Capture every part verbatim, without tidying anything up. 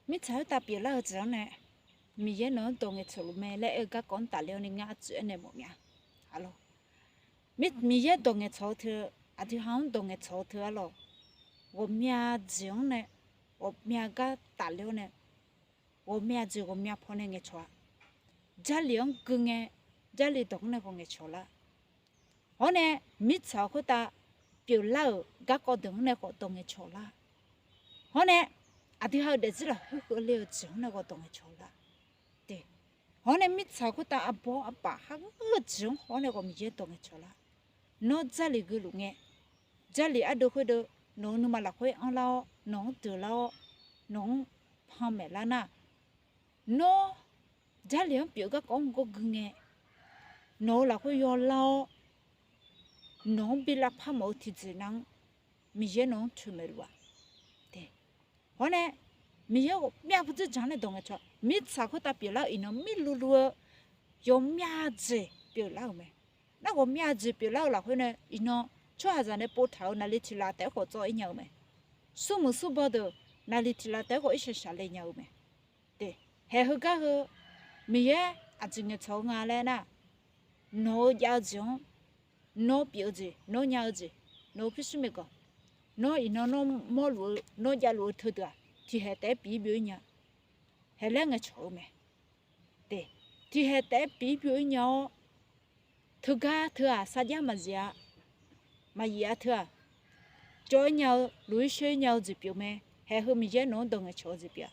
Mirtsaq khoertav pyeuflar-eu jeq-anr nae, Miqyaer nawq-anr dawq ngaeqcawq luf mae laer aer-eu garkawv-anr tafler-awr ni ngar aqtsuif aernaeq mawf mya. Aqlawq, Miqyaer dawq ngaeqcawq-eu teu, aqdui ha-anr dawq ngaeqcawq-eu teu arlawq, ghawqmya jeq-anr nae, ghawqmya gar tafler-awr nae, ghawqmya jeq ghawqmya paw nae ngaeqcawq-a. Jarlif-anr gui ngae, Jarlif dawq-anr nae khawf ngaeqcawq lar. Hawr nae, mirtsaq khoertav pyeuflar-euq garkawv deuq-anr nae khawf dawq ngaeqcawq lar. Hawr nae, aqdui ha-euq daefzir lafkhoer keuvle-eu jeq-anr nae khawf dawq ngaeqcawq lar. Hawr nae, mirtsaq khoertav arbawr arbaf hageuf-eu jeq-anr hawr nae khawf Miqyaer dawq ngaeqcawq lar. Nawr Jarlif gui luf ngae, Jarlif ardeuv khoerdeuv nawq-eu nuima lafkhoer anrlar-awr, nawq-anr deuqlar-awr, nawq-anr panmaeq lar nar, nawr Jarlif-anr pyeuf-eu garkawv-anr gawr gui ngae, nawq-eu lafkhoer yawlar-awr, nawq-anr bi lavpar mawf-eu tiqjeq nav-anr Miqyaer nawq-anr toeqmaeq luf-a. Hawr nae, Miqyaer ghawqmya pawdzer dzaq-anr nae dawq ngaeqcawq, mirtsaq khoertav pyeuflar-eu iqnan mirluvluv-eu ghawqmya jeq pyeuflar-euq mae. Nar ghawqmya jeq pyeuflar-eu lafkhoer nae iqnan tsawrhaqzaq nae povtaq-euq naqli tiq laf taef-aer khawf dzawr-ir nya-eu mae. Smrmuiq smrbaw deuq naqli tiq laf taef-aer khawf irshaq shaqle nya-eu mae. Haeq heugar heu, Miqyaer aqjeq ngaeqcawq-eu nga laer nar, nawq-eu jav-eu jeq-anr, nawr pyeuf-eu jeq, nawr nya-eu jeq, nawq-eu pyurshuir maeqganq, nawr iqnan nawr mawrluf-eu nawr javluf-eu teudeuq-aq, tiqhaeq taef-aer pif-ir byov-ir nya. Haeq laer ngaeqcawq-eu mae. Tiqhaeq taef-aer pif-ir byov-ir nya-awr, teugar teu-aq sarjax maqzif-a, maqyif-a teu-aq, jawr-ir nya-eu, luf-ir shar-ir nya-eu jeq pyeuf mae. Haeq heu Miqyaer nawq-anr dawq ngaeqcawq-eu jeq pyeuf-a.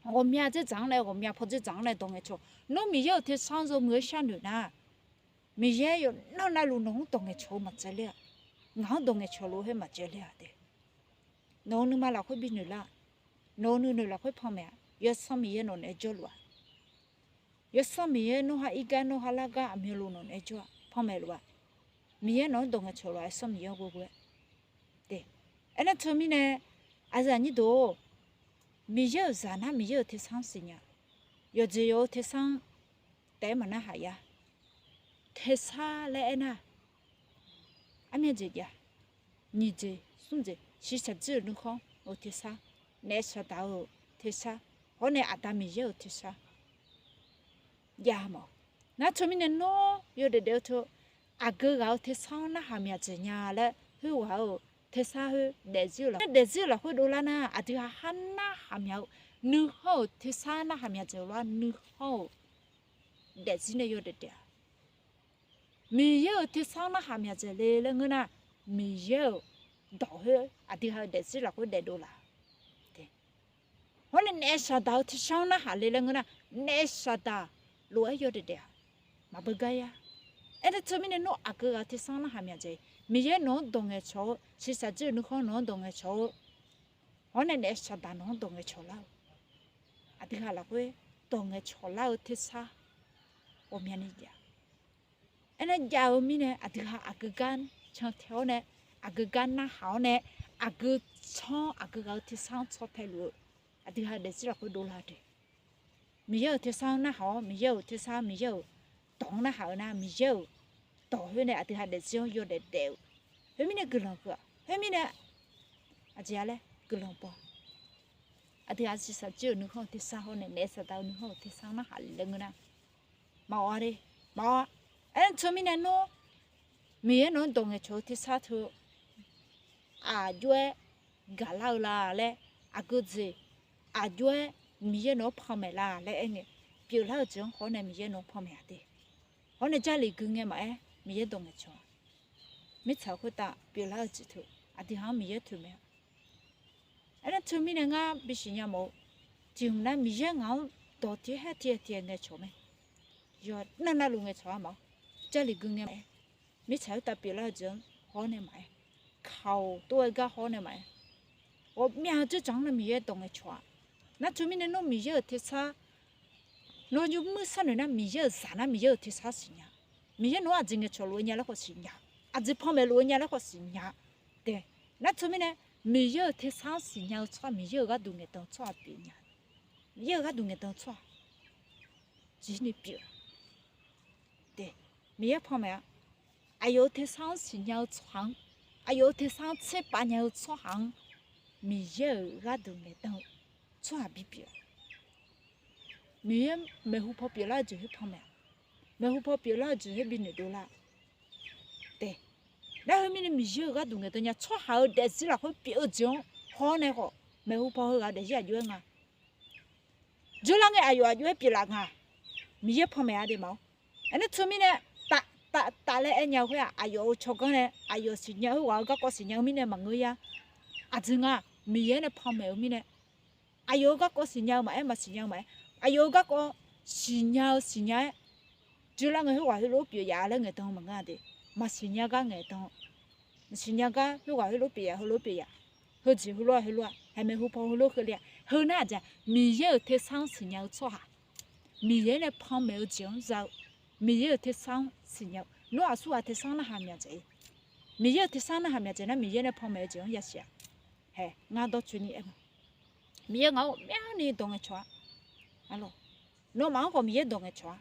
Ghawqmya dzerdzaq-anr nae, ghawqmya pawdzer dzaq-anr nae dawq ngaeqcawq. Nawr Miqyaer-euq tersar-anr yawmuiq-aer sharnoeq nar, Miqyaer yawqnan navluf nawq-anr dawq ngaeqcawq-eu maqtsaev ler-a. Ngaq-anr dawq ngaeqcawq lof-aer maqtsaev ler-a de. Nawq-eu nuima lafkhoer bi noeq lar-aq, nawq-eu nuinoeq lafkhoer panmaeq-aq, Yawsanr Miqyaer nawq naeq-aer jawrluf-a. Yawsanr Miqyaer nawr ha ir gar, nawr ha lar gar aqmyanluf nawq naeq-aer jawr-a, panmaeq luf-aq. Miqyaer nawq-anr dawq ngaeqcawq lof-a, Yawsanr Miqyaer-anr ghoeghoe-aer. Aernar teumirnae, aqyuif aqnyir deuq-or, Miqyaer-euq zaq nar Miqyaer-euq tersar-anr siqnya. Yawqjeq yawq-eu tersar-anr taef-aer maqnarhaq ya. Tersar laer aernar, armyanjeq jav, nyiq jeq smr jeq shiqshaq jir-euq nuikhanr-eu tersar, naef saqdaq-euq tersar, hawr nae Aqda Miqyaer-euq tersar jav mawf-eu. Nar teumirnae nawr yawdaef daef-eu teu, aqgeu ghaq-eu tersar-anr narhaq myaq dzaeq nya laer khoerghaq-euq tersar khoer daefzir-eu lafkhoer, daefzir-eu lafkhoer dovlar nar, aqdui ha har narhaq myaq-eu nuikhanr-euq tersar narhaq myaq dzaeq-eu lof-aer nuikhanr-euq daefzir nae yawdaef daef-a. Miqyaer-euq tersar-anr narhaq myaq dzaeq le laer ngeur nar, Miqyaer-euq dawq khoer aqdui ha-eu daefzir lafkhoer daefdov laf. Hawr nae naef saqdaq-eu tersar-anr narhaq le laer ngeur nar, naef saqdaq lof-aer yawdaef daef-a. Maqbeugar-a. Aernar teumirnae nawr aqgeu ghaq-eu tersar-anr narhaq myaq dzaeq, Miqyaer nawq-anr dawq ngaeqcawq-eu, shiqshaq jir-euq nuikhanr nawq-anr dawq ngaeqcawq-eu, hawr nae naef saqdaq nawq-anr dawq ngaeqcawq lar-eu, aqdui ha lafkhoer dawq ngaeqcawq lar-eu tersar ghawqmyani jav. Aernar jav-eu mirnae aqdui ha aqgeu gar cantae-awr nae, aqgeu gar narhaq-awr nae, aqgeu tsanr aqgeu ghaq-eu tersar-anr caw tae luf-eu aqdui ha daefzir lafkhoer dovlar de. Miqyaer-euq tersar-anr narhaq-awr, Miqyaer-euq tersar, Miqyaer-euq dawq-anr narhaq-eu nar, Miqyaer-euq dawq khoer nae aqdui ha daefzir-anr yawdaef daef-eu. Khoermirnae guiqlanq keuv-aq, khoermirnae aqjeq-a laer guiqlanq baw. Aqdui ha shiqshaq jir-euq nuikhanr-euq tersar hawr nae naef saqdaq-eu nuikhanr-euq tersar-anr narhaq le laer ngeur nar, maqawq-a de, maqawq-a. Aernar teumirnae nawr Miqyaer nawq-anr dawq ngaeqcawq-eu tersar teu aqjox-aer gaqlar-eu la laer, aqgeu jeq aqjox-aer Miqyaer nawq-anr panmaeq la laer aerngae, pyeuflar-eu jeq-anr hawr nae Miqyaer nawq-anr panmaeq-a de. Hawr nae Jarlif gui ngae maqaer Miqyaer dawq ngaeqcawq-a. Mirtsaq khoertav pyeuflar-eu jeq teu aqdui ha-anr Miqyaer toeqmaeq-a. Aernar teumirnae ngar bisiq nya mawf-eu, tiq hmq nar Miqyaer ngaq-anr dawq tiq haer tiq haer tiq haer ngaeqcawq mae. Yawqnan navluf ngaeqcawq-a maqawr, Jarlif gui ngae maqaer, mirtsaq khoertav pyeuflar-eu jeq-anr hawr nae maqaer, kaq-awq tov-aer gar hawr nae maqaer, ghawqmya dzerdzaq-anr nae Miqyaer dawq ngaeqcawq-a. Nar teumirnae nawr Miqyaer-euq tersar nawr yawmuiq sharnoeq nar, Miqyaer-euq zaq nar Miqyaer-euq tersar siqnya. Miqyaer nawq-anr aqjeq ngaeqcawq lof-eu nya laer khawf siqnya. Aqjeq panmaeq lof-eu nya laer khawf siqnya. Taef, nar teumirnae Miqyaer-euq tersar-anr siqnya-eu tsawrhaq, Miqyaer-euq gharduq ngaeqdan-eu tsawrhaq pyeuf nya. Miqyaer-euq gharduq ngaeqdan-eu tsawrhaq jir ni pyeuf. Taef, Miqyaer panmaeq-a. Aqyawf-euq tersar-anr siqnya-eu tsawrhaq-anr, aqyawf-euq tersar-anr tserpav nya-eu tsawrhaq-anr, Miqyaer-euq gharduq ngaeqdan-eu tsawrhaq bipyeuf-a. Miqyaer maeqhu paw pyeuflar-eu jeq khoer panmaeq-a. Maeqhu paw pyeuflar-eu jeq khoer bi noeqdov lar-a. Taef. Nar khoermirnae Miqyaer-euq gharduq ngaeqdan nya tsawrhaq-euq daefzir lafkhoer pyeuf-eu jeq-anr haw-awr nae khawf, maeqhu paw heughaq-eu daefzir aqjox-aer nga. Dzeurlar ngae aqyawf aqjox-aer pyeuflaf nga. Miqyaer panmaeq-a de maqawr. Aernar teumirnae, taf taf taf laer aernya-eu khoer-aq, aqyawf-euq tsawrganr nae aqyawf siqnya-eu khoerghaq-eu garkawv siqnya-eu mirnae maqngeur-ir-a. Aqjeq nga, Miqyaer nae panmaeq-eu mirnae, aqyawf-euq garkawv siqnya-eu maqaer, maqsiqnya-eu maqaer, aqyawf-euq garkawv siqnya-eu siqnya-aer, dzeurlar ngae khoerghaq heulof-aer pyeuf yaf laer ngaeqdan-eu maqngeur-a de. Maqsiqnya gar ngaeqdan-eu, maqsiqnya gar khoerghaq heulof pyeuf yaf, heulof pyeuf yaf, heujeq heulof-a, heulof-a, haeq maeqhu paw heulof keuvle-a. Heu nar aqjeq, Miqyaer-euq tersar-anr siqnya-eu tsawrhaq, Miqyaer nae panmaeq-eu jeq-anr za-eu, Miqyaer-euq tersar-anr siqnya-eu, nawr aqsurghaq tersar narhaq myaq dzaeq-ir. Miqyaer-euq tersar narhaq myaq dzaeq nar, Miqyaer nae panmaeq-eu jeq-anr yasiq-aq. Haeq, ngar dawrcoeni aer ma. Miqyaer ngaq-anr ghawqmyani dawq ngaeqcawq-a. Nawmaf-anr khawf Miqyaer dawq ngaeqcawq-a.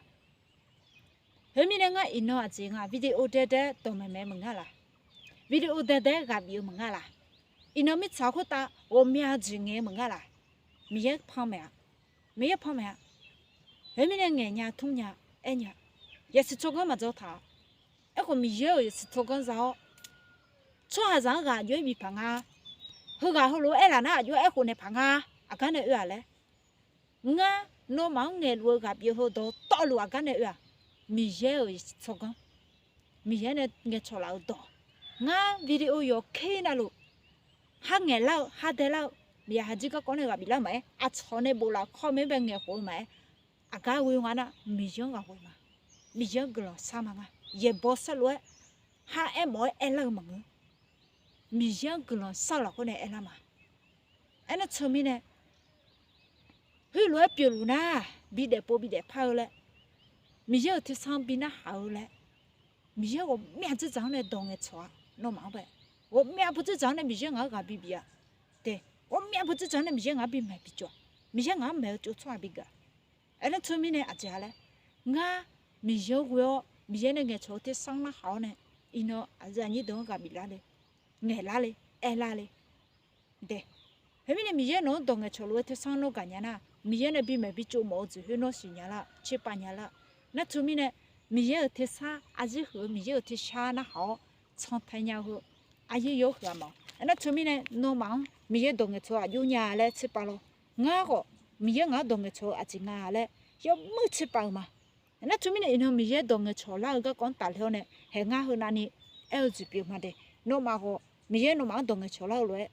Khoermirnae ngar iqnan aqjeq nga video daedae-aer dawqmaeq maeq-eu maqngeur laq? Video daedae-aer ghaq bif-eu maqngeur laq? Iqnan mirtsaq khoertav ghawqmya jeq ngaeq-eu maqngeur laq? Miqyaer panmaeq-a. Miqyaer panmaeq-a. Khoermirnae ngaeq nya tmr nya aer nya. Yasiq tsawrganr maqdzaw taq-a. Aerkhawf Miqyaer-euq yasiq tsawrganr za-awr, tsawrhaqzaq-anr ghaq aqjox-aer bif paq nga. Heughaq heulof-aer aerlaf nar aqjox-aer aerkhof naeq paq nga. Aqgar nae oe-aq laer. Ngar nawmaf-anr ngaeqluf-eu ghaq bif-eu heu dawqtawvluf aqgar nae oe-aq, Miqyaer-euq yasiq tsawrganr, Miqyaer nae ngaeqcawq laf-eu dawq. Ngar video yawqkhaer navluf, har ngaeqlar-eu, har daelar-eu, yaqhaq jir garkawv nae ghaq biflar maqaer, aqcawq nae bof laf kawr mae-aer bae ngaeqkhof-eu maqaer, aqgar ghoe nga nar, Miqyaer-anr ghaq ghoe ma. Miqyaer-anr guiqlanq shar ma nga. Yaeqbawq saerlof-aer, har aermawf-aer aerlar-eu maqngeur. Miqyaer-anr guiqlanq shar-eu lafkhoer nae aerlar ma. Aernar teumirnae, heulof-aer pyeufluf nar, bidaef pov bidaef par-eu laer, Miqyaer-euq tersar-anr bi narhaq-eu laer, Miqyaer ghawqmyav dzerdzaq-anr nae dawq ngaeqcawq-a. Nawmaf-anr bae, ghawqmyav pov dzerdzaq-anr nae Miqyaer ngaq-anr ghaq bi bif-a. Taef, ghawqmyav pov dzerdzaq-anr nae Miqyaer ngaq-anr bi maeq bi cawv-a. Miqyaer ngaq-anr maeq-eu tsov tsawrhaq bi geuf-a. Aernar teumirnae aqjeq-a laer, ngar Miqyaer-anr ghoe-awr Miqyaer nae ngaeqcawq-eu tersar-anr narhaq-awr nae, iqnan aqyuif aqnyir deuq-anr ghaq biflar le, ngaeqlar le, aerlar le. Daef. Khoermirnae Miqyaer nawq-anr dawq ngaeqcawq lof-aer tersar nawr gaqnya nar, Miqyaer nae bimaeq bi tsov mawf-eu jeq khoer nawr siqnya lar, tserpav nya lar. Nar teumirnae, Miqyaer-euq tersar, aqzir huiq-eu Miqyaer-euq tersar narhaq-awr, cantae nya-eu heu, aqyir yawr huiq-a ma. Aernar teumirnae nawmaf-anr Miqyaer dawq ngaeqcawq-eu aqjox nya laer tserpav lawr. Ngar khawf Miqyaer ngaq-anr dawq ngaeqcawq-eu aqjeq nga laer yawmuiq tserpav-eu ma. Aernar teumirnae iqnan Miqyaer dawq ngaeqcawq lar-eu garkawv-anr tafler-awr nae, haeq ngar heu navni aer-eu jeq pyeuf ma de. Nawmaf khawf Miqyaer nawmaf-anr dawq ngaeqcawq lar-eu lof-aer